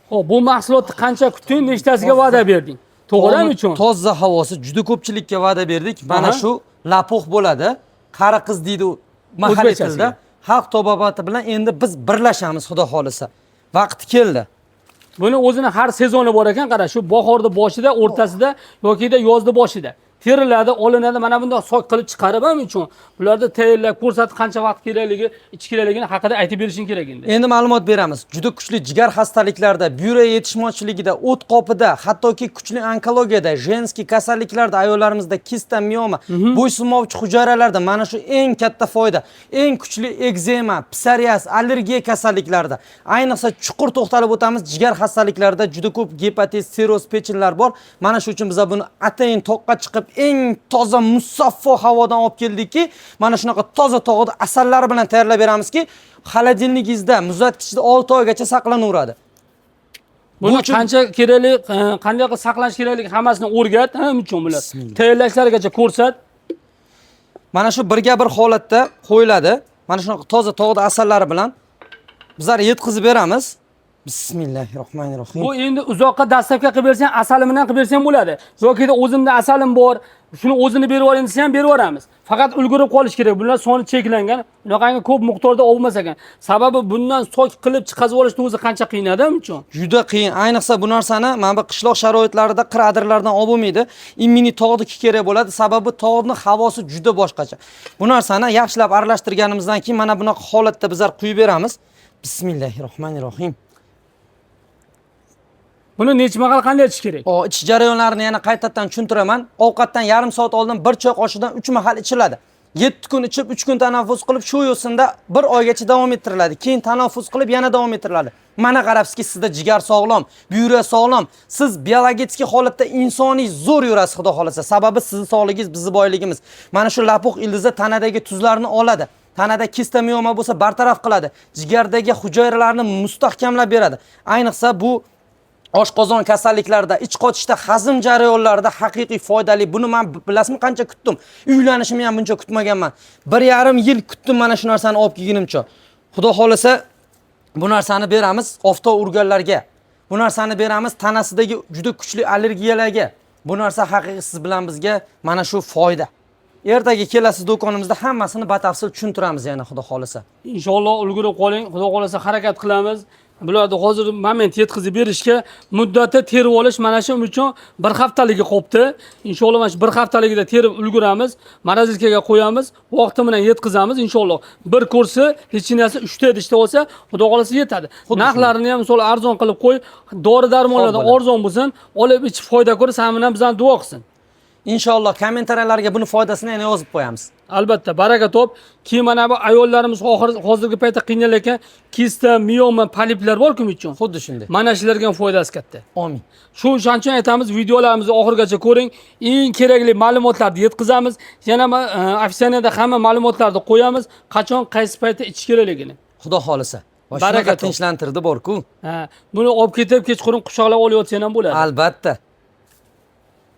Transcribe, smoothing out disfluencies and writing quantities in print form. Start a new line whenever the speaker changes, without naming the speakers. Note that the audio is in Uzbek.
Xo'p, bu mahsulotni qancha kutding, nechtasiga va'da berding? To'g'rimi uchun?
Toza havosi, juda ko'pchilikka va'da berdik. Mana shu лопух bo'ladi. Qari qiz deydi u mahalliy
O'zbekchasiga.
tilda. Xalq tabobati bilan endi biz birlashamiz, xudo xohlasa. Vaqti keldi.
Buni o'zini har sezoni bor ekan, qara, shu bahorni boshida, o'rtasida yokida yozni boshida teriladi, olinadi, mana bundoq сок qilib chiqarib ham uchun bularni tayyorlab ko'rsatib, qancha vaqt kerakligi, ichish kerakligini haqida aytib berishing kerak endi.
Endi ma'lumot beramiz. Juda kuchli jigar xastaliklarida, buyrak yetishmovchiligida, o't qopida, hattoki kuchli onkologiyada, женский kasalliklarda, ayollarimizda kista, mioma, bo'ysunmovchi hujayralarda mana shu eng katta foyda. Eng kuchli ekzema, psoriaz, allergiya kasalliklarida. Ayniqsa chuqur to'xtalib o'tamiz, jigar xastaliklarida juda ko'p gepatit, sirroz, печень lar bor. Mana shu uchun biz buni atayin toqqa chiqib, eng toza, musaffo havodan olib keldikki, mana shunaqa toza tog'da asallari bilan tayyorlab beramizki, холодильник ingizda, muzlatgichda 6 oygacha saqlanaveradi.
Buni
Bu uchun-
qancha kerakli, qanday qilib saqlash kerakligi hammasini o'rgat, ha, uchun bular. Tayyorlashlarigacha ko'rsat.
Mana shu birga bir holatda qo'yiladi. Mana shunaqa toza tog'da asallari bilan bizlar yetkazib beramiz. Bismillahir rohmanir rohim.
Bu endi uzoqqa доставка qilib bersang, asali bilan qilib bersang bo'ladi. Yokida o'zimda asalim bor, shuni o'zini berib yuboring desa ham berib yuboramiz. Faqat ulgurib qolish kerak. Bular soni cheklangan. Bunaqangi ko'p miqdorda olmas ekan. Sababi bundan сок qilib chiqazib olishni o'zi qancha qiynadi uchun.
Juda qiyin. Ayniqsa bu narsani mana bu qishloq sharoitlarida qir adirlardan olib bo'lmaydi. Именно tog'niki kerak bo'ladi. Sababi tog'ni havosi juda boshqacha. Bu narsani yaxshilab aralashtirganimizdan keyin mana bunaqa holatda bizlar quyib beramiz. Bismillahir rohmanir rohim.
Buni necha mahal qanday ichish kerak?
O, ichish jarayonlarini yana qaytadan tushuntiraman. Ovqatdan yarim soat oldin bir choy qoshiqdan 3 mahal ichiladi. 7 kun ichib, 3 kun tanaffus qilib, shu yo'sinda bir oygacha davom ettiriladi. Keyin tanaffus qilib yana davom ettiriladi. Mana qarabsizki, sizda jigar sog'lom, buyrak sog'lom. Siz biologik holatda insoniy zo'r yurasiz, xudo xohlasa. Sababi sizni sog'ligingiz bizni boyligimiz. Mana shu лопух ildizi tanadagi tuzlarni oladi. Tanada kista, mioma bo'lsa bartaraf qiladi. Jigardagi hujayralarni mustahkamlab beradi. Ayniqsa bu oshqozon kasalliklarida, ich qotishda, hazm jarayonlarida haqiqiy foydali. Buni men, bilasizmi, qancha kutdim? Uylanishimni ham buncha kutmaganman. 1,5 yil kutdim mana shu narsani olib kelgunimcha. Xudo xohlasa bu narsani beramiz oftob urganlarga. Bu narsani beramiz tanasidagi juda kuchli allergiyalarga. Bu narsa haqiqiy siz bilan bizga mana shu foyda. Ertaga kelasiz, do'konimizda hammasini batafsil tushuntiramiz yana, xudo xohlasa.
Inshaalloh ulgurib qoling. Xudo xohlasa harakat qilamiz. Bularni hozir moment yetkazib berishga muddati terib olish mana shu uchun bir haftaligi qolibdi. Inshaalloh mana shu bir haftaligida terib ulguramiz. Морозилка ga qo'yamiz, vaqti bilan yetkazamiz inshaalloh. Bir kursi лечения si 3 ta idishda olsa, xudo xohlasa yetadi. Narxlarini ham misol arzon qilib qo'y, dori darmonlardan
Xo'p bo'ladi.
arzon bo'lsin, olib ichib foyda ko'rib, san bilan bizani duo qilsin.
Inshaalloh kommentariyalarga buni foydasini yana yozib qo'yamiz.
Albatta, baraka top. Keyin mana bu ayollarimiz oxir hozirgi paytda qiynalayotgan kista, mioma, poliplar bor-ku uchun.
Xuddi shunday.
Mana shularga ham foydasi katta.
Omin.
Shu o'shaning uchun aytamiz, videolarimizni oxirigacha ko'ring. Eng kerakli ma'lumotlarni yetkazamiz. Yana описание da hamma ma'lumotlarni qo'yamiz, qachon, qaysi paytda ichish kerakligini.
Xudo xohlasa. Va
Baraka
shunaqa
top.
tinchlantirdi bor-ku.
Ha, buni olib ketib kechqurun quchoqlab olayotsan ham bo'ladi.
Albatta.